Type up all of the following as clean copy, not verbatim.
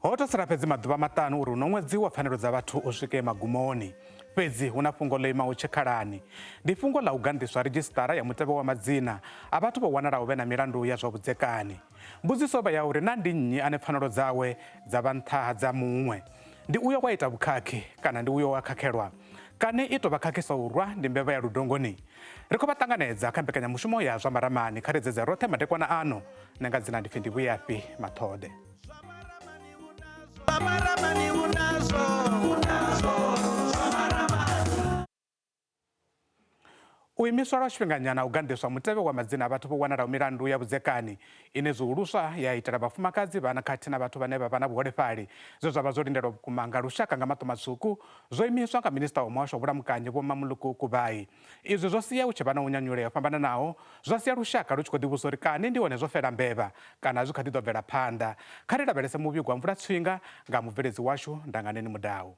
Ho tou sala fhedzi maḓuvha maṱanu uri uno ṅwedzi wa pfanelo dza vhathu u swike magumoni. Fhedzi hu na fhungo ḽo imaho tshikhalani. Ndi fhungo ḽa u ganḓiswa ridzhisiṱara ya mutevhe wa madzina a vhathu vho wanalaho vhe na milandu ya zwa vhudzekani. Mbudziso vha ya uri na ndi nnyi ane pfanelo dzawe dza vha nṱha ha dza muṅwe? Ndi uyo wa ita vhukhakhi kana ndi uyo wa khakhelwa? Kani i tou vha khakhisa u rwa ndi mbevha ya ludongoni? Ri khou vha ṱanganedza kha mbekanyamushumo ya zwa maramani kha ri dzedze roṱhe madekwana ano. Nṋe nga dzina ndi pfi ndi Vhuyafhi Maṱhode. U imiswa lwa tshifhinganyana u ganḓiswa mutevhe wa madzina a vhathu vho wanalaho milandu ya vhudzekani ine zwihulusa ya itela vhafumakadzi, vhana khathihi na vhathu vhane vha vha na vhuholefhali zwe zwa vha zwo lindelwa vhukuma nga lushaka nga maṱo matswuku zwo imiswa nga minisiṱa wa muhasho wa vhulamukanyi Vho Mmamoloko Kubayi. Izwi zwo sia hu tshi vha na u nyanyulea ho fhambananaho, zwa sia lushaka lu tshi khou ḓivhudzisa uri kani ndi hone zwo fela mbevha kana zwi kha ḓi ḓo bvela phanḓa. Kha ri lavhelese muvhigo wa mvula tswinga nga mubveledzi washu Ndanganeni Mudau.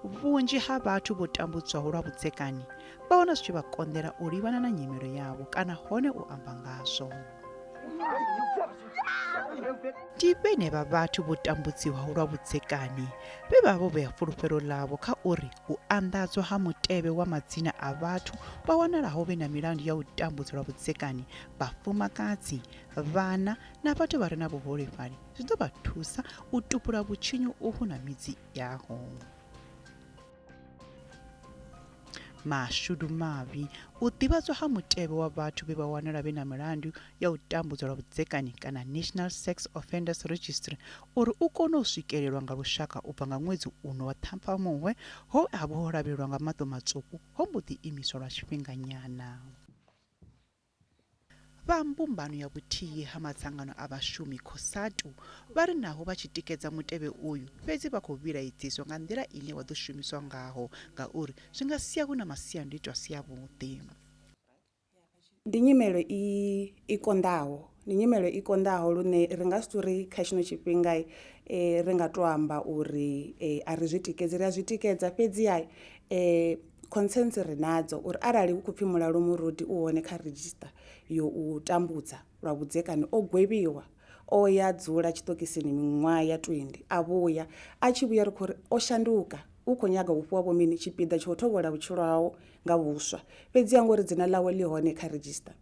Vhunzhi ha vhathu vho tambudzwaho lwa vhudzekani vha wana zwi tshi vha konḓela u livhana na nyimelo yavho kana hone u amba ngazwo. Ndi vhenevha vhathu vho tambudziwaho lwa vhudzekani vhe vha vha vho vhea fulufhelo ḽavho kha uri u anḓadzwa ha mutevhe wa madzina a vhathu vha wanalaho vhe na milandu ya u tambudzwa lwa vhudzekani, vhafumakadzi, vhana na vhathu vha re na vhuholefhali zwi ḓo vha thusa u tupula vhutshinyi uhu na midzi yaho. Mashudu mavhi, u ḓivhadzwa ha mutevhe wa vhathu vhe vha wanala vhe na milandu ya u tambudzwa lwa vhudzekani kana National Sex Offenders Registry uri u kone u swikelelwa nga lushaka u bva nga ṅwedzi uno wa Ṱhafamuhwe ho ha vha ho lavhelelwa nga maṱo matswuku ho mbo ḓi imiswa lwa tshifhinganyana. Vha Mbumbano ya Vhuthihi ha Madzangano a Vhashumi, Cosatu, vha ri naho vha tshi tikedza mutevhe uyu, fhedzi vha khou vhilaedziswa nga nḓila ine wa ḓo shumiswa ngaho ngauri zwi nga sia hu na masiandoitwa a si avhuḓi. Ndi nyimelo i i konḓaho, ndi nyimelo i konḓaho lune ri nga si tou ri kha tshino tshifhinga ri nga tou amba uri a ri zwi tikedzi, ri a zwi tikedza fhedziha Concerns ri nadzo uri arali hu khou pfhi Mulalo Murudi u hone kha ridzhisiṱa yo u tambudza lwa vhudzekani o gwevhiwa o ya dzula tshiṱokisini miṅwaha ya 20 a vhuya a tshi vhuya ri khou ri o shanduka u khou nyaga u fhiwa vho mini tshipiḓa tsha u tovhola vhutshilo hau nga vhuswa fhedziha ngori dzina ḽawe ḽi hone kha ridzhisiṱa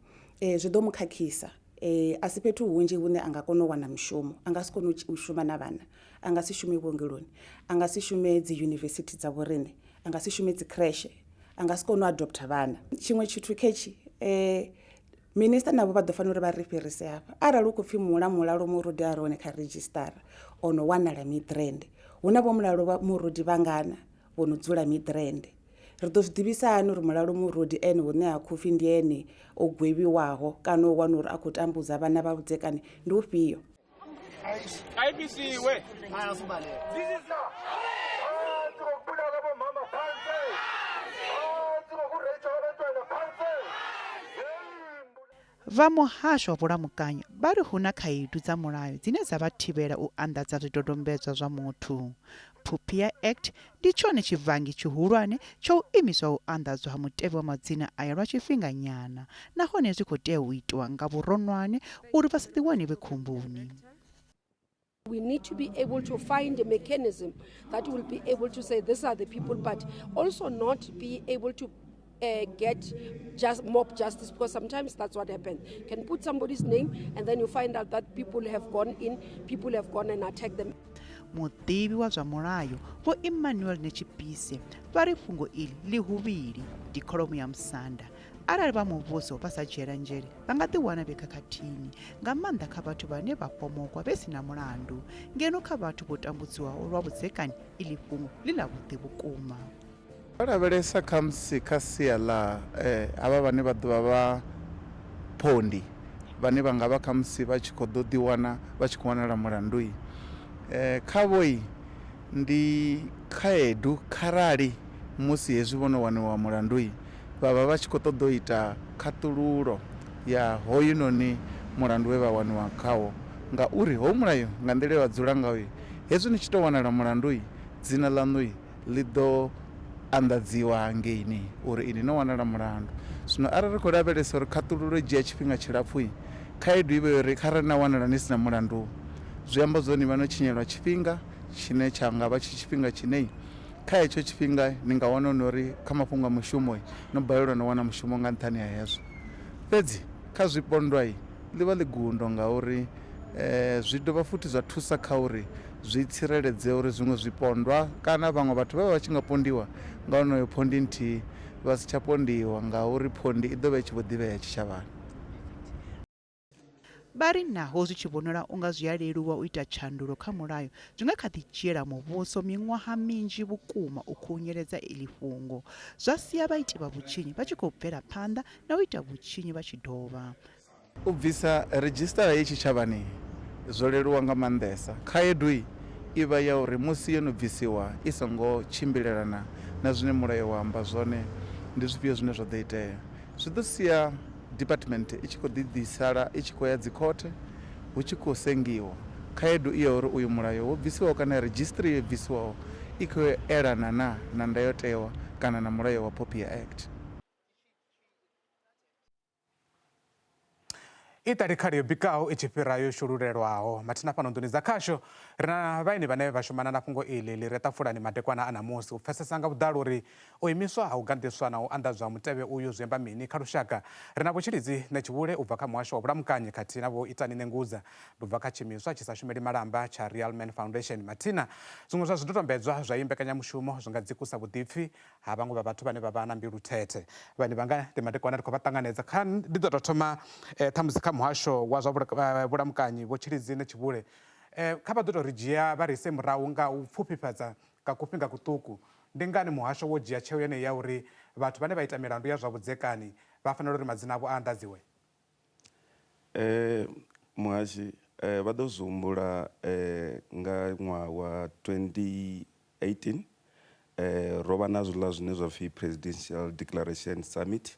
zwi ḓo mu khakhisa. A si fhethu hunzhi hune a nga kona u wana mushumo a nga si kone u shuma na vhana a nga si shume vhuongeloni a nga si shume dzi yunivesithi dza vhoriṋe a nga si shume dzi creche a nga si kone u adopter vhana. Tshiṅwe tshithu khetshi minister navho vha ḓo fanela uri vha ri fhirise hafha arali hu khou pfhi muḽa Mulalo Murudi a re hone kha ridzhisiṱara o no wanala Midrand hu na vho Mulalo Murudi vhangana vho no dzula Midrand. Ri ḓo zwi ḓivhisa hani uri Mulalo Murudi ene hune ha khou pfi ndi ene o gwevhiwaho kana o wana uri a khou tambudza vhana vha vhudzekani ndi ufhio? Vha muhasho wa vhulamukanyi vha ri hu na khaedu dza mulayo dzine dza vha thivhela u anḓadza zwidodombedzwa zwa muthu. POPIA Act ndi tshone tshivhangi tshihulwane tsha u imiswa u anḓadzwa ha mutevhe wa madzina aya lwa tshifhinganyana nahone zwi khou tea u itwa nga vhuronwane uri vha sa ḓiwane vhe khomboni. We need to be able to find a mechanism that will be able to say these are the people, but also not be able to get just mob justice, because sometimes that's what happens. You can put somebody's name and then you find out that people have gone in, people have gone and attacked them. Muḓivhi wa zwa mulayo Vho Emmanuel Netshipise vha ri fhungo iḽi ḽi huvhili ndi kholomo ya musanda. Arali vha muvhuso vha sa dzhiela nzhele, vha nga ḓiwana vhe khakhathini, nga maanḓa kha vhathu vhane vha pomokwa vhe si na mulandu, ngeno kha vhathu vho tambudziwaho lwa vhudzekani iḽi fhungo ḽi ḽavhuḓi vhukuma. Ro lavhelesa khamusi kha sia ḽa havha vhane vha ḓo vha vha phondi vhane vha nga vha khamusi vha tshi khou ḓo ḓiwana vha tshi khou wanala mulandu, Khavhoi ndi khaedu kharali musi hezwi vho no waniwa mulandui vha vha vha tshi khou ṱoḓa u ita khaṱululo ya hoyunoni mulandu we vha waniwa khawo, ngauri hoyu mulayo nga nḓila ye wa dzula ngayo, hezwi ni tshi tou wanala mulandui dzina ḽaṋui ḽi ḓo anḓadziwa hangeini uri ini no wanala mulandu. Zwino arali ri khou lavhelesa uri khaṱululo i dzhia tshifhinga tshilapfui, khaedu i vha ya uri kharali na wanala ni si na mulandu zwi amba zwo ni vha no tshinyelwa tshifhinga tshine tsha nga vha tshi tshifhinga tshine kha hetsho tshifhinga ni nga wana no uri kha mafhungo a mushumo no balelwa no wana mushumo nga nṱhani ha hezwo. Fhedzi kha zwipondwa ḽi vha ḽi gundo ngauri zwi dovha futhi zwa thusa kha uri zwi tsireledze uri zwiṅwe zwipondwa kana vhaṅwe vhathu vhe vha vha tshi nga pondiwa nga honoyo phondi nthihi vha si tsha pondiwa ngauri phondi i ḓo vha i tshi vho ḓivhea tshitshavhani. Vha ri naho zwi tshi vhonala u nga zwi a leluwa u ita tshandulo kha mulayo, zwi nga kha ḓi dzhiela muvhuso miṅwaha minzhi vhukuma u khunyeledza iḽi fhungo, zwa sia vhaiti vha vhutshinyi vha tshi khou bvela phanḓa na u ita vhutshinyi vha tshi dovha. U bvisa redzhisiṱara ye tshitshavhani zwo leluwa nga maanḓesa. Khaedu i vha ya uri musi yo no bvisiwa i songo tshimbilelana na zwine mulayo wa amba zwone, ndi zwifhio zwine zwa ḓo itea? Zwi ḓo sia department i tshi khou ḓi ḓi sala i tshi khou ya dzikhothe hu tshi khou sengiwa. Khaedu i ya uri uyu mulayo wo bvisiwaho kana redzhisiṱiri yo bvisiwaho i khou elana naa na ndayotewa kana na mulayo wa POPIA Act. I ṱali khali yo bikaho i tshi fhira yo shululelwaho. Mathina fhano nḓuni dza khasho ri na vhaeni vhane vha shumana na fhungo iḽi ḽi re ṱafulani madekwana a ṋamusi u pfesesa nga vhuḓalo uri u imiswa ha u ganḓiswa na u anḓadzwa mutevhe uyu zwi amba mini kha lushaka. Ri na Vho Tshilidzi Ṋetshivhule u bva kha muhasho wa vhulamukanyi khathihi na Vho Itani Ṋengudza ndi u bva kha tshiimiswa tshi sa shumeli malamba tsha Real Man Foundation. Mathina, zwiṅwe zwa zwidodombedzwa zwa iyi mbekanyamushumo zwi nga dzikusa vhuḓipfi ha vhaṅwe vha vhathu vhane vha vha na mbilu thethe. Vhaeni vhanga ndi madekwana ri khou vha ṱanganedza. Kha ndi ḓo tou thoma ṱhamusi kha muhasho wa zwa vhulamukanyi Vho Tshilidzi Ṋetshivhule. Kha vha ḓo tou ri dzhia vha ri ise murahu nga u pfufhifhadza nga kufhinga kuṱuku. Ndi ngani muhasho wo dzhia tsheo yeneyi ya uri vhathu vhane vha ita milandu ya zwa vhudzekani vha fanela uri madzina avho a anḓadziwe? Muhashi vha ḓo zwi humbula nga ṅwaha wa 2018 ro vha na zwiḽa zwine zwa pfhi Presidential Declaration Summit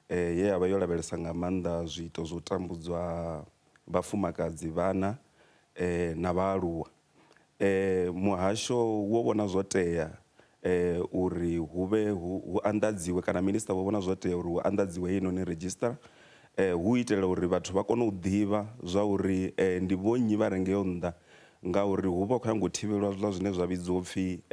ye ya vha yo lavhelesa nga maanḓa zwiito zwa u tambudzwa vhafumakadzi, vhana na vhaaluwa. Muhasho wo vhona zwo tea uri hu vhe hu anḓadziwe kana minisiṱa vho vhona zwo tea uri hu anḓadziwe heinoni redzhisiṱara hu itela uri vhathu vha kone u ḓivha zwa uri ndi vho nnyi vha re ngeo nnḓa ngauri hu vha hu khou nyanga u thivhelwa zwiḽa zwine zwa vhidziwa upfhi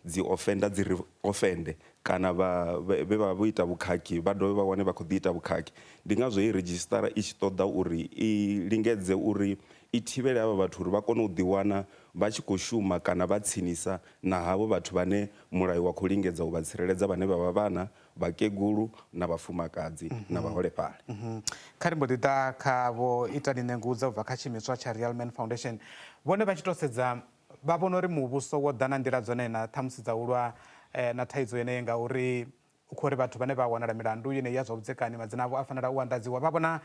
dzi offender dzi ri offende kana vha vhe vha vha vho ita vhukhakhi vha dovhe vha wane vha khou ḓi ita vhukhakhi. Ndi ngazwo heyi redzhisiṱara i tshi ṱoḓa uri i lingedze uri i thivhele havha vhathu uri vha kone u ḓiwana vha tshi khou shuma kana vha tsinisa na havho vhathu vhane mulayo wa khou lingedza u vha tsireledza vhane vha vha vhana, vhakegulu na vhafumakadzi na vhaholefhali. Kha ri mbo ḓi ḓa kha Vho Itani Ṋengudza u bva kha tshiimiswa tsha Real Man Foundation. Vhone vha tshi tou sedza vha vhona uri muvhuso wo ḓa na nḓila dzone na ṱhamusi dza u lwa na thaidzo yeneyi ngauri u khou ri vhathu vhane vha wanala milandu yeneyi ya zwa vhudzekani madzina avho a fanela u anḓadziwa. Vha vhona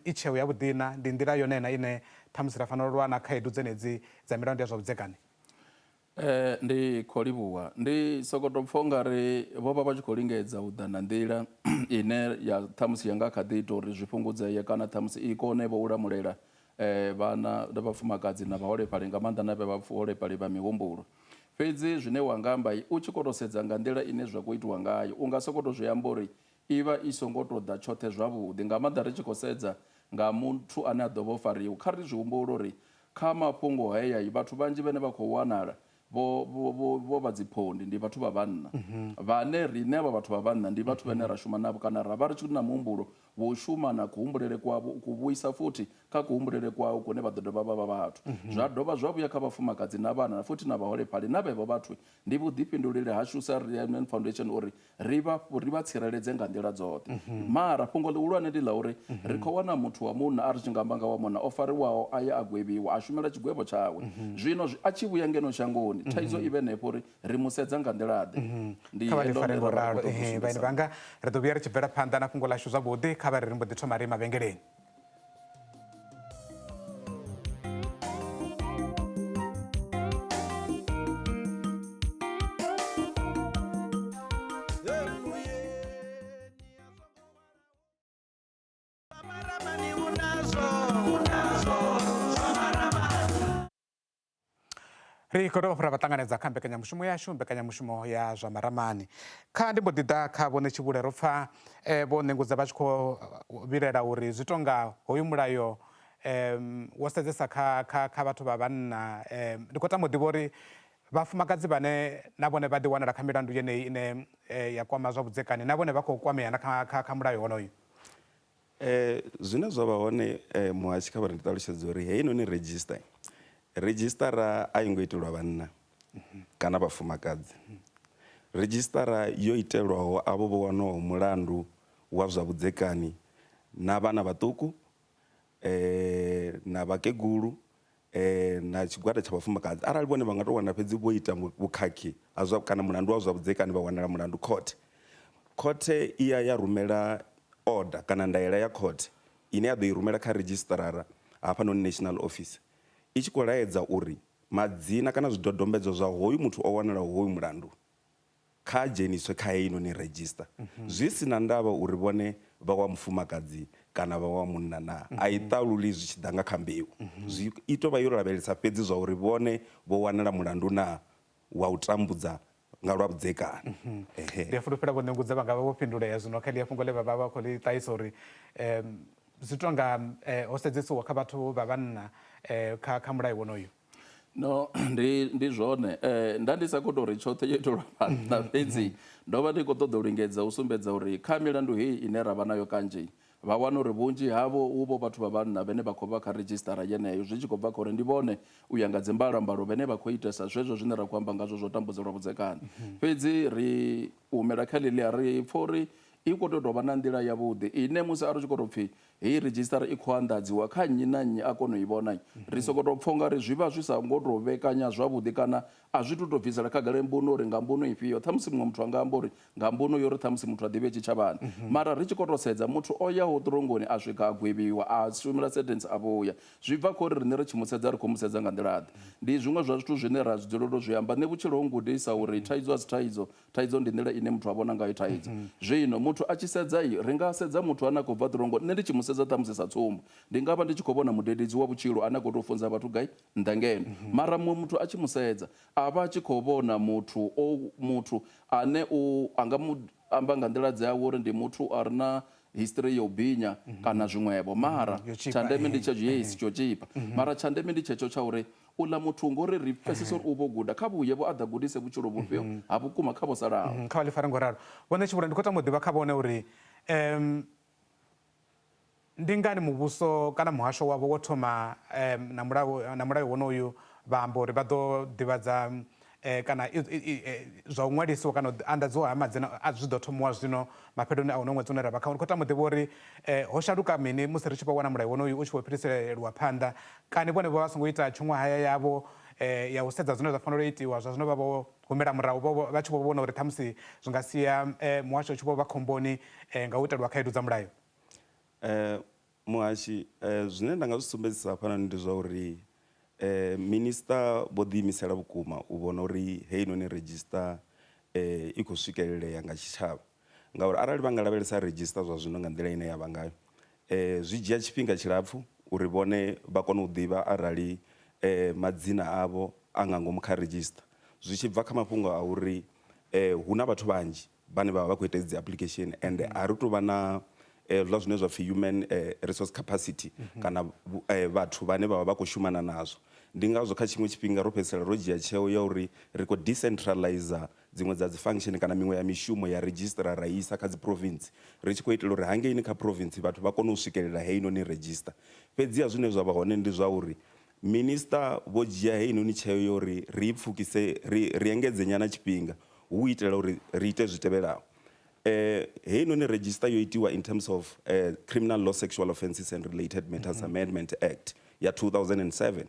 i tsheo yavhuḓi na ndi nḓila yone na ine ṱhamusi ra fanela u lwa na khaedu dzenedzi dza milandu ya zwa vhudzekani? Ndi khou livhuwa ndi soko to pfha ungari vho vha vha tshi khou lingedza u ḓa na nḓila ine ya ṱhamusi ya nga kha ḓi ita uri zwi fhungudzee kana ṱhamusi i kone vho u lamulela vhana na vhafumakadzi na vhaholefhali nga maanḓa na vhaholefhali vha mihumbulo. Fhedzi zwine wa nga amba u tshi khou tou sedza nga nḓila ine zwa khou itiwa ngayo u nga sokou tou zwi amba uri i vha i songo tou ḓa tshoṱhe zwavhuḓi nga maanḓa ri tshi khou sedza nga muthu ane a ḓo vha o fariwa. Kha ri zwi humbule uri kha mafhungo haya vhathu vhanzhi vhane vha khou wanala vho vho vho vho vha dziphondi ndi vhathu vha vhanna vhane riṋe avha vhathu vha vhanna ndi vhathu vhane ra shuma navho kana ra vha ri tshi na muhumbulo wo u shuma na kuhumbulele kwavho u ku vhuisa futhi kha kuhumbulele kwao kune vha ḓo dovha vha vha vhathu. Zwa dovha zwa vhuya kha vhafumakadzi na vhana futhi na vhaholefhali na vhevho vhathu ndi vhuḓifhinduleli hashu sa Real Men Foundation uri ri vha ri vha tsireledze nga nḓila dzoṱhe. Mara fhungo ḽihulwane ndi ḽa uri ri khou wana muthu wa munna a ri tshi nga amba nga wa munna o fariwaho a ya a gwevhiwa a shumela tshigwevho tshawe. Zwino a tshi vhuya ngeno shangoni thaidzo i vhe henefho uri ri mu sedza nga nḓila-ḓe. Ndi Kha vha ḽi heḽo fare ḽe ngo ra vha ri ralo. khou ṱoḓa u Vhaeni sumbedza. vhanga ri ḓo vhuya ri tshi bvela phanḓa na fhungo ḽashu zwavhuḓi kha vha ri ri mbo ḓi thoma ri mavhengeleni. Ri khou dovha hafhu ra vha ṱanganedza kha mbekanyamushumo yashu, mbekanyamushumo ya zwa maramani. Kha ndi mbo ḓi ḓa kha Vho Ṋetshivhule, ro pfa Vho Ṋengudza vha tshi khou vhilaela uri zwi tou nga hoyu mulayo wo sedzesa kha, kha, kha vhathu vha vhanna. Ndi khou tama u ḓivha uri vhafumakadzi vhane na vhone vha ḓi wanala kha milandu yeneyi ine ya kwama zwa vhudzekani na vhone vha khou kwamea na kha, kha, kha mulayo wonoyu? Zwine zwa vha hone muhashi kha vha ri ndi ṱalutshedze uri heinoni register, redzhisiṱara a i ngo itelwa vhanna kana vhafumakadzi. Redzhisiṱara yo itelwaho avho vho wanwaho mulandu wa zwa vhudzekani na vhana vhaṱuku na vhakegulu na tshigwada tsha vhafumakadzi. Arali vhone vha nga tou wana fhedzi vho ita vhukhakhi ha zwa kana mulandu wa zwa vhudzekani vha wanala mulandu khothe, khothe i ya ya rumela order kana ndaela ya khothe ine ya ḓo i rumela kha redzhisiṱarara hafhanoni National Office i tshi khou laedza uri madzina kana zwidodombedzwa zwa hoyu muthu o wanalaho hoyu mulandu kha a dzheniswe kha heinoni redzhisiṱa zwi si na ndavha uri vhone vha wa mufumakadzi kana vha wa munna naa. A i ṱaluli zwi tshi ḓa nga kha mbeu, zwi i tou vha yo lavhelesa fhedzi zwa uri vhone vho wanala mulandu naa wa u tambudza nga lwa vhudzekani. Ehe. Ndi a fulufhela Vho Ṋengudza vha nga vha vho fhindulea zwino kha ḽia fhungo ḽe vha vha vha khou ḽi ṱahisa uri zwi tou nga ho sedzesiwa kha vhathu vha vhanna kha kha mulayo wonoyu. No, ndi ndi zwone nda ndi sa khou tou ri tshoṱhe yo itelwa vhanna fhedzi ndo vha ndi khou ṱoḓa u lingedza u sumbedza uri kha milandu heyi ine ra vha nayo kanzhi vha wana uri vhunzhi havho hu vho vhathu vha vhanna vhane vha khou vha kha redzhisiṱara yeneyo zwi tshi khou bva kha uri ndi vhone u ya nga dzimbalambalo vhane vha khou itesa zwezwo zwine ra khou amba ngazwo zwo tambudza lwa vhudzekani. Fhedzi ri humela kha ḽeḽia ri pfha uri i khou tea u tou vha na nḓila yavhuḓi ine musi arali hu tshi khou tou pfhi heyi redzhisiṱara i khou anḓadziwa kha nnyi na nnyi a kone u i vhona, ri sokou tou pfha u nga ri zwi vha zwi sa ngo tou vhekanya zwavhuḓi kana a zwi tu tou bvisela khagala mbuno uri nga mbuno ifhio. Ṱhamusi muṅwe muthu a nga amba uri nga mbuno yo uri ṱhamusi muthu a ḓivhe tshitshavhani. Mara ri tshi khou tou sedza muthu o yaho ṱirongoni a swika a gwevhiwa a shumela sentence a vhuya, zwi bva kha uri riṋe ri tshi mu sedza ri khou mu sedza nga nḓila-ḓe. Ndi zwiṅwe zwa zwithu zwine ra zwi dzulela u zwi amba. Nṋe vhutshilo ho ngudisa uri thaidzo a si thaidzo, Thaidzo ndi nḓila ine muthu a vhona ngayo thaidzo. Zwino muthu a tshi sedza, ri nga sedza muthu ane a khou bva ḓirongoni, nṋe ndi tshi mu sedza ṱhamusi sa tsumbo, ndi nga vha ndi tshi khou vhona mudededzi wa vhutshilo ane a khou tou funza vhathu gai nnḓa ngeno. Mara muṅwe muthu a tshi mu sedza, a vha a tshi khou vhona muthu o muthu ane u a nga mu amba nga nḓila dzawe uri ndi muthu a re na history ya u binya kana zwiṅwevho. Mara tsha ndeme ndi tshetsho, yes, tsho tshipa. Mara tsha ndeme ndi tshetsho tsha uri Uḽa muthu ngori ri pfesesa uri u vho guda, kha vhuye vho a ḓa gudise vhutshilo vhufhio ha vhukuma kha vho salaho. Kha vha ḽi fare ngoralo. Vho Ṋetshivhula, ndi khou tama u ḓivha kha vhone uri ndi ngani muvhuso kana muhasho wavho wo thoma na mulayo na mulayo wonoyu vha amba uri vha ḓo ḓivhadza kana zwa u ṅwalisiwa kana u anḓadziwa ha madzina a zwi ḓo thomiwa zwino mafheloni a uno ṅwedzi une ra vha khawo. Ndi khou tama u ḓivha uri ho shanduka mini musi ri tshi vho wana mulayo wonoyu u tshi vho fhiriselwa phanḓa kani vhone vho vha songo ita tshuṅwahaya yavho ya u sedza zwine zwa fanela u itiwa zwa zwino vha vho humela murahu vha tshi vho vhona uri ṱhamusi zwi nga sia muhasho u tshi vho vha khomboni nga u itelwa khaedu dza mulayo. Muhashi, zwine nda nga zwi sumbedzisa hafhanoni ndi zwa uri Minisiṱa vho ḓiimisela vhukuma u vhona uri heinoni redzhisiṱa i khou swikelelea nga tshitshavha ngauri arali vha nga lavhelesa redzhisiṱa zwa zwino nga nḓila ine ya vha ngayo zwi dzhia tshifhinga tshilapfhu uri vhone vha kone u ḓivha arali madzina avho a nga ngomu kha redzhisiṱa. Zwi tshi bva kha mafhungo a uri hu na vhathu vhanzhi vhane vha vha vha khou ita dzi application ende a ri tou vha na hezwiḽa zwine zwa pfhi human resource capacity kana vhathu vhane vha vha vha khou shumana nazwo. Ndi ngazwo kha tshiṅwe tshifhinga ro fhedzisela ro dzhia tsheo ya uri ri khou decentralizer dziṅwe dza dzi function kana miṅwe ya mishumo ya register ra i isa kha dzi province ri tshi khou itela uri hangeini kha province vhathu vha kone u swikelela heinoni register. Fhedziha zwine zwa vha hone ndi zwa uri Minisiṱa vho dzhia heinoni tsheo ya uri ri i pfukise, ri ri engedze nyana tshifhinga hu u itela uri ri ite zwi tevhelaho. Heinoni redzhisiṱa yo itiwa in terms of Criminal Law Sexual Offences and Related Matters Amendment Act ya 2007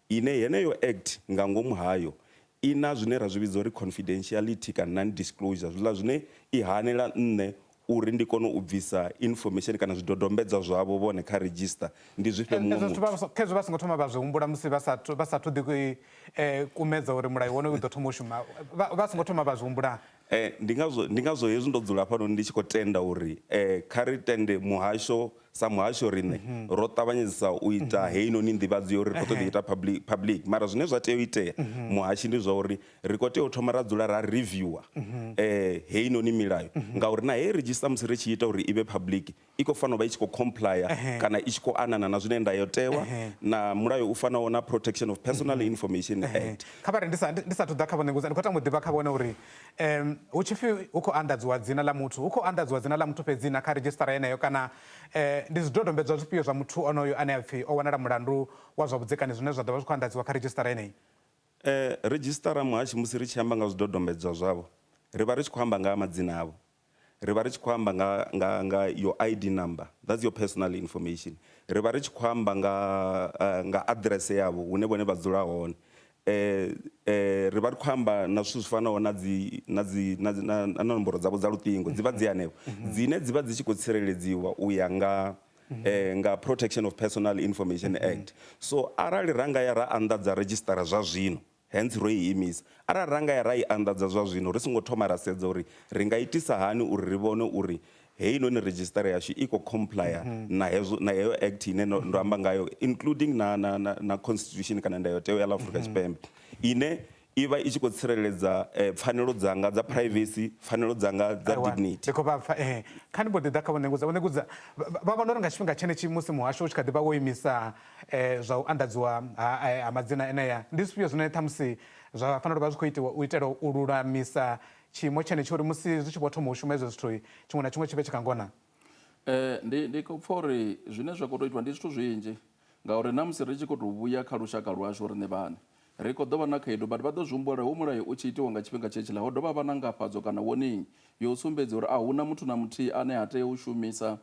ine heneyo Act nga ngomu hayo i na zwine ra zwi vhidza uri confidentiality kana non-disclosure, zwiḽa zwine i hanela nṋe uri ndi kone u bvisa information kana zwidodombedzwa zwavho vhone kha register ndi zwi fhe muṅwe muthu. Khezwo vha songo thoma vha zwi humbula musi vha sathu vha sathu ḓi kumedza uri mulayo wonoyu u ḓo thoma u shuma, vha songo thoma vha zwi humbula. Ndi ngazwo ndi ngazwo hezwi ndo dzula hafhanoni ndi tshi khou tenda uri kha ri tende muhasho. Sa muhasho riṋe mhm. ro ṱavhanyedzisa u ita mhm. heinoni nḓivhadzo ya uri ri khou ṱoḓa ita public, public mara zwine zwa tea u itea mhm. muhashi ndi zwa uri ri khou tea u thoma ra dzula ra reviewer eh, heinoni milayo ngauri na hei register musi ri tshi ita uri i vhe public i khou fanela u vha i tshi khou complya kana i tshi khou anana na zwine ndayotewa na mulayo u fanaho na Protection of Personal Information Act. Kha vha ri ndi sa ndi sathu ḓa kha vhone ngudza ndi khou tama u ḓivha kha vhone uri um hu tshi pfi hu khou anḓadziwa dzina ḽa muthu hu khou anḓadziwa dzina ḽa muthu fhedzi na kha ridzhisiṱara yeneyo kana um ndi zwidodombedzwa zwifhio zwa muthu onoyo ane a pfi o wanala mulandu wa zwa vhudzekani zwine zwa ḓo vha zwi khou anḓadziwa kha ridzhisiṱara yeneyi? Ridzhisiṱara muhashi musi ri tshi amba nga zwidodombedzwa zwavho ri vha ri tshi khou amba nga ha madzina avho. Ri vha ri tshi khou amba nga, nga, nga your ID number, that's your personal information. Ri vha ri tshi khou amba nga, uh, nga address yavho hune vhone vha dzula hone. Eh, eh, ri vha ri khou amba na zwithu zwi fanaho na dzi, na dzi, na, na, na nomboro dzavho dza luṱingo dzi vha dzi hanefho dzine dzi vha dzi tshi khou tsireledziwa u ya nga eh, nga Protection of Personal Information Act. So arali ra nga ya ra anḓadza redzhisiṱara zwa zwino Hence ro i imisa. Arali ra nga ya ra i anḓadza zwa zwino ri songo thoma ra sedza uri ri nga itisa hani uri ri vhone uri heinoni redzhisiṱara yashu i khou complya na hezwo na heyo act ine ndo amba ngayo including na, na, na, na constitution kana ndayotewa ya ḽa Afrika Tshipembe ine i vha i tshi khou tsireledza eh, pfanelo dzanga dza privacy, pfanelo dzanga dza Aiwa, dignity. ndi khou vha pfa ehe kha ndi mbo ḓi ḓa kha vho Ṋengudza. Vho Ṋengudza vha vhona uri nga tshifhinga tshenetshi musi muhasho u tshi kha ḓi vha wo imisa zwa u anḓadziwa ha madzina enea, ndi zwifhio zwine ṱhamusi zwa fanela u vha zwi khou itiwa u itela u lulamisa tshiimo tshenetsho uri musi zwi tshi vho thoma u shuma hezwo zwithu tshiṅwe na tshiṅwe tshi vhe tshi kha ngona? Ndi ndi khou pfha uri zwine zwa khou tou itiwa ndi zwithu zwinzhi ngauri na musi ri tshi khou tou vhuya kha lushaka lwashu riṋe vhaṋe ri khou ḓo vha na khaedu but vha ḓo zwi humbula uri hu mulayo u tshi itiwa nga tshifhinga tshetshiḽa ho dovha ha vha na ngafhadzo kana warning yo sumbedza uri a huna muthu na muthihi ane a tea u shumisa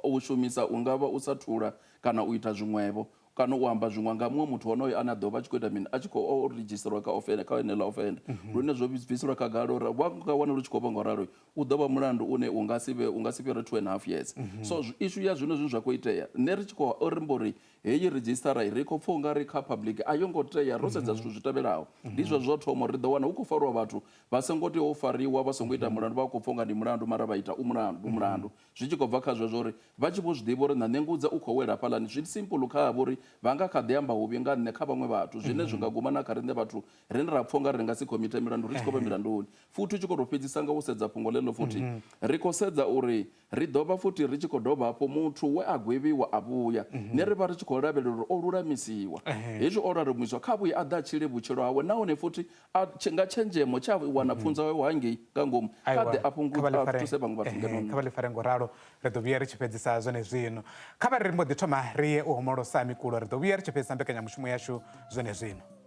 u shumisa u nga vha u sa thula kana u ita zwiṅwevho kana u amba zwiṅwe nga muṅwe muthu onoyo ane a ḓo vha a tshi khou ita mini a tshi khou redzhisiṱerwa kha ofenda kha enela ofenda mhm. lune zwo bviselwa khagala uri wa nga wana lu tshi khou vha ngo ralo u ḓo vha mulandu une u nga si vhe u nga si fhire 2.5 years mhm. So ishu ya zwino zwine zwa khou itea nṋe ri tshi khou ri mbo ri heyi redzhisiṱara ri khou pfha ungari kha public a yo ngo tea ro sedza zwithu zwi tevhelaho ndi zwezwo zwo thoma ri ḓo wana hu khou fariwa vhathu vha songo tea u fariwa vha songo ita mulandu vha khou pfha unga ndi mulandu mara vha ita u mulandu mulandu Zwi tshi khou bva kha zwezwo uri vha tshi vho zwi ḓivha uri na Ṋengudza u khou wela hafhaḽani, zwi simple khavho uri vha nga kha ḓi amba huvhi nga nṋe kha vhaṅwe vhathu, zwine zwi nga guma na kha riṋe vhathu rine ra pfa u nga ri nga si khomithe milandu ri tshi khou vha milanduni. Futhi u tshi khou tou fhedzisa nga u sedza fhungo ḽeḽo futhi, ri khou sedza uri ri ḓo vha futhi ri tshi khou dovha hafhu muthu we a gwevhiwa a vhuya, nṋe ri vha ri tshi khou lavhelela uri o lulamisiwa. Hezwi o lulamisiwa, kha vhuye a ḓe a tshile vhutshilo hawe nahone futhi A, nga tshenzhemo tshe a wana pfunzo yawe hangei nga ngomu, kha ḓe a fhungudze, a thuse vhaṅwe vhathu ngeno nnḓa. Kha vha ḽi fare ngoralo, ri ḓo vhuya ri tshi fhedzisa zwenezwino. Kha vha ri ri mbo ḓi thoma ri ye u homolosa mikulo, ri ḓo vhuya ri tshi fhedzisa mbekanyamushumo yashu zwenezwino.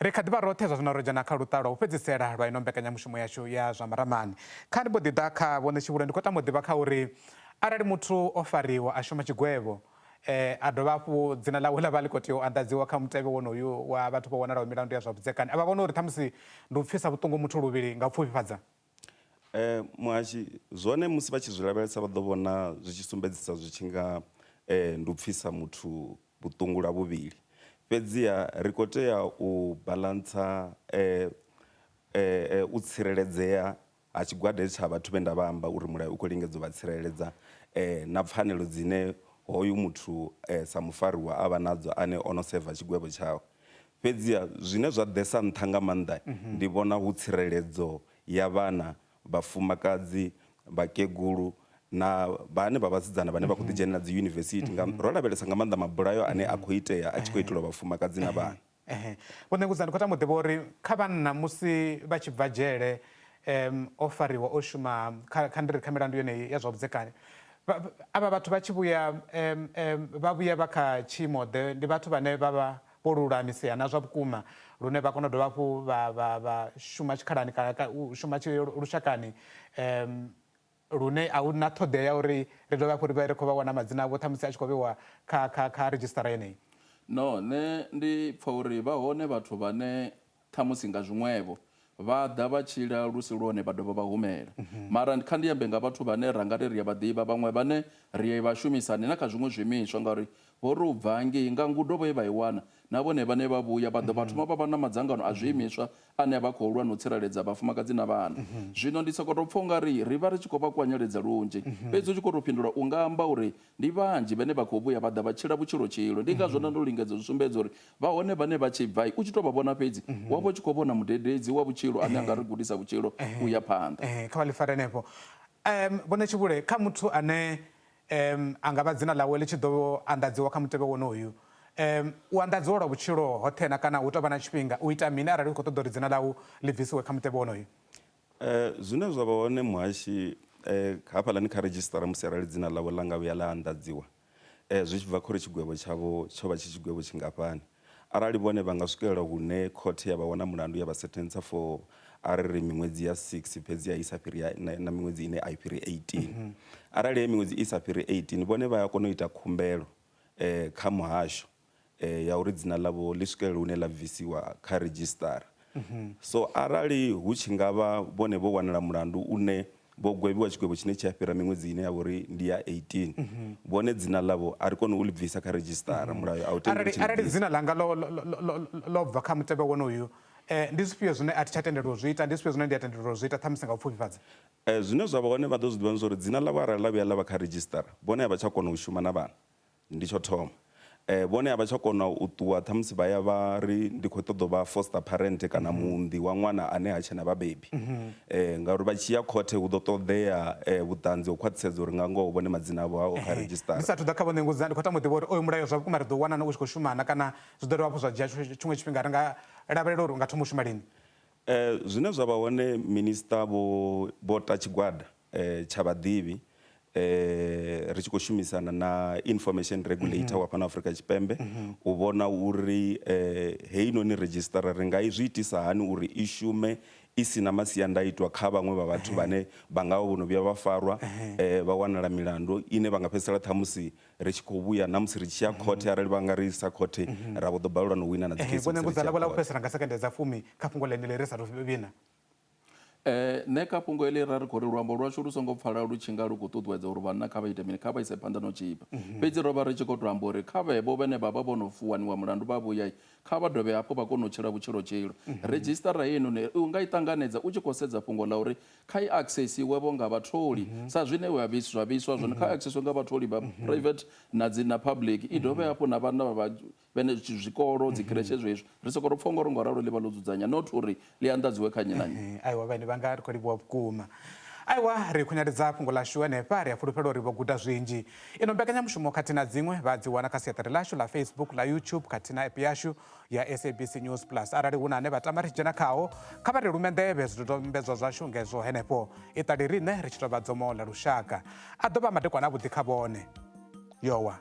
Ri kha ḓi vha roṱhe zwa zwino ro dzhena kha luṱa lwa u fhedzisela lwa ino mbekanyamushumo yashu ya zwa maramani. Kha ndi mbo ḓi ḓa kha Vho Ṋetshivhule, ndi khou tama u ḓivha kha uri arali muthu o fariwa a shuma tshigwevho a dovha hafhu dzina ḽawe ḽa vha ḽi khou tea u anḓadziwa kha mutevhe wonoyu wa vhathu vho wanalaho milandu ya zwa vhudzekani, a vha vhoni uri ṱhamusi ndi u pfisa vhuṱungu muthu luvhili nga u pfufhifhadza? Muhashi, zwone musi vha tshi zwi lavhelesa vha ḓo vhona zwi tshi sumbedzisa zwi tshi nga ndi u pfisa muthu vhuṱungu lwa vhuvhili. Fhedziha ri khou tea u baḽantsa u tsireledzea ha tshigwada tsha vhathu vhe nda vha amba uri mulayo u khou lingedza u vha tsireledza na pfanelo dzine hoyu muthu sa mufariwa a vha nadzo ane o no seva tshigwevho tshawe. Fhedziha zwine zwa ḓesa nṱha nga maanḓa ndi vhona hu tsireledzo ya vhana, vhafumakadzi, vhakegulu na vhane vha vhasidzana vhane vha khou ḓidzhenela dzi yunivesithi nga ro lavhelesa nga maanḓa mabulayo ane a khou itea a tshi khou itelwa vhafumakadzi na vhana. Ehe. Vho Ṋengudza, ndi khou tama u ḓivha uri kha vhanna musi vha tshi bva dzhele um o fariwa o shuma kha kha ndi ri kha milandu yeneyi ya zwa vhudzekani avha vhathu vha tshi vhuya um um vha vhuya vha kha tshiimo ḓe ndi vhathu vhane vha vha vho lulamisea na zwa vhukuma lune vha kona u dovha hafhu vha vha vha shuma tshikhalani kana u shuma lushakani um lune a hu na ṱhoḓea ya uri ri dovhe hafhu ri vhe ri khou vha wana madzina avho ṱhamusi a tshi khou vheiwa kha kha kha redzhisiṱara yeneyi. No, nṋe ndi pfha uri vha hone vhathu vhane ṱhamusi nga zwiṅwevho. Vha ḓa vha tshila lu si lwone vha dovha vha humela. Mara kha ndi ambe nga vhathu vhane ra nga ri ri a vha ḓivha, vhaṅwe vhane ri a vhashumisani na kha zwiṅwe zwiimiswa ngauri vho ri u bva hangei nga ngudo vho ye vha i wana na vhone vhane vha vhuya vha ḓo vha thoma vha vha na madzangano a zwiimiswa ane a vha khou lwa na u tsireledza vhafumakadzi na vhana. Zwino ndi sokou tou pfa u nga ri ri vha ri tshi khou vha kwanyeledza lunzhi fhedzi u tshi khou tou fhindula u nga amba uri ndi vhanzhi vhane vha khou vhuya vha ḓa vha tshila vhutshilo tshilo. Ndi ngazwo nda ndo lingedza u sumbedza uri vha hone vhane vha tshi bva u tshi tou vha vhona fhedzi wa vha u tshi khou vhona mudededzi wa vhutshilo ane a nga ri gudisa vhutshilo u ya phanḓa. Kha vha ḽi fare henefho. Vho Ṋetshivhule, kha muthu ane a nga vha dzina ḽawe ḽi tshi ḓo anḓadziwa kha mutevhe wonoyu, u anḓadziwa lwa vhutshilo hoṱhe na kana hu tou vha na tshifhinga, u ita mini arali u khou ṱoḓa uri dzina ḽau ḽi bvisiwe kha mutevhe wonoyu? Zwine zwa vha hone muhashi hafhaḽani kha redzhisiṱara musi arali dzina ḽavho ḽa nga vhuya ḽa anḓadziwa zwi tshi bva kha uri tshigwevho tshavho tsho vha tshi tshigwevho tshingafhani. Arali vhone vha nga swikelela hune khothe ya vha wana mulandu ya vha sethentsa for a ri ri miṅwedzi ya 6 fhedzi i sa fhiri na miṅwedzi ine a i fhiri 18. Arali heyo miṅwedzi i sa fhiri 18 vhone vha ya kona u ita khumbelo kha muhasho ya uri dzina ḽavho ḽi swikelele hune ḽa bvisiwa kha redzhisiṱara. So arali hu tshi nga vha vhone vho wanala mulandu une vho gwevhiwa tshigwevho tshine tshi a fhira miṅwedzi ine ya vha uri ndi ya 18, vhone dzina ḽavho a ri koni u ḽi bvisa kha redzhisiṱara, mulayo a u tendeli Arali tshi ḽi arali bvisa. dzina ḽanga ḽo ḽo ḽo ḽo bva kha mutevhe wonoyu, ndi zwifhio zwine a thi tsha tendelwa u zwi ita, ndi zwifhio zwine ndi a tendelwa u zwi ita ṱhamusi nga u pfufhifhadza? Zwine zwa vha hone vha ḓo zwi ḓivha ndi zwa uri dzina ḽavho arali ḽa vhuya ḽa vha kha redzhisiṱara, vhone a vha tsha kona u shuma na vhana. Ndi tsho thoma. Vhone a vha tsha kona u ṱuwa ṱhamusi vha ya vha ri ndi khou ṱoḓa u vha foster parent kana muunḓi wa ṅwana ane ha tshena vhabebi. Ngauri vha tshi ya khothe hu ḓo ṱoḓea vhuṱanzi ho khwaṱhisedza uri nga ngoho vhone madzina avho hao kha redzhisiṱara. Ndi sathu ḓa kha Vho Ṋengudza, ndi khou tama u ḓivha uri oyu mulayo zwa vhukuma ri ḓo u wana na u tshi khou shuma na kana zwi ḓo dovha hafhu zwa dzhia tshiṅwe tshifhinga, ri nga lavhelela uri u nga thoma u shuma lini? Zwine zwa vha hone Minisiṱa Vho vho ta tshigwada tsha vhaḓivhi ri tshi khou shumisana na information regulator wa fhano Afrika Tshipembe u vhona uri heinoni redzhisiṱara ri nga zwi itisa hani uri i shume i si na masiandaitwa kha vhaṅwe vha vhathu vhane vha nga vha vho no vhuya vha farwa vha wanala milandu ine vha nga fhedzisela ṱhamusi ri tshi khou vhuya na musi ri tshi ya khothe arali vha nga ri isa khothe ra vho ḓo balelwa na u wina na dzikhesi Vho Ṋengudza, ḽavho ḽa u fhedzisela nga sekende dza fumi kha fhungo ḽeneḽi ri sathu vhina. Nṋe kha fhungo heḽi ra ri khou ri luambo lwashu lu songo pfala lu tshi nga lu khou ṱuṱuwedza uri vhanna kha vha ite mini, kha vha ise phanḓa na u tzhipa. Fhedzi ro vha ri tshi khou tou amba uri kha vhevho vhane vha vha vho no waniwa mulandu vha vhuya, kha vha dovhe hafhu vha kone u tshila vhutshilo tshilo. Redzhisiṱara heinoni u nga i ṱanganedza u tshi khou sedza fhungo ḽa uri kha i aksesiwe vho nga vhatholi sa zwine zwa vhiswa zwone, kha i aksesiwe nga vhatholi vha private na dzi na public, i dovhe hafhu na vhana vha vhene zwikolo dzi khireshe zwezwi ri soko ro pfa ngori ngo ralo ḽi vha ḽo dzudzanya not uri ḽi anḓadziwe kha nnyi na nnyi. Aiwa vhaeni vhanga ri khou livhuwa vhukuma. Aiwa ri khunyeledza fhungo ḽashu henefha ri a fulufhela uri vho guda zwinzhi. Ino mbekanyamushumo khathihi na dziṅwe vha dzi wana kha siaṱari ḽashu ḽa Facebook, ḽa YouTube khathihi na app yashu ya SABC News Plus. Arali hu na ane vha tama ri tshi dzhena khao, kha vha ri lume nḓevhe zwidodombedzwa zwashu ngezwo henefho. Iṱali riṋe ri tshi tou vha dzomo ḽa lushaka. A ḓo vha madekwana avhuḓi kha vhone. Yowa.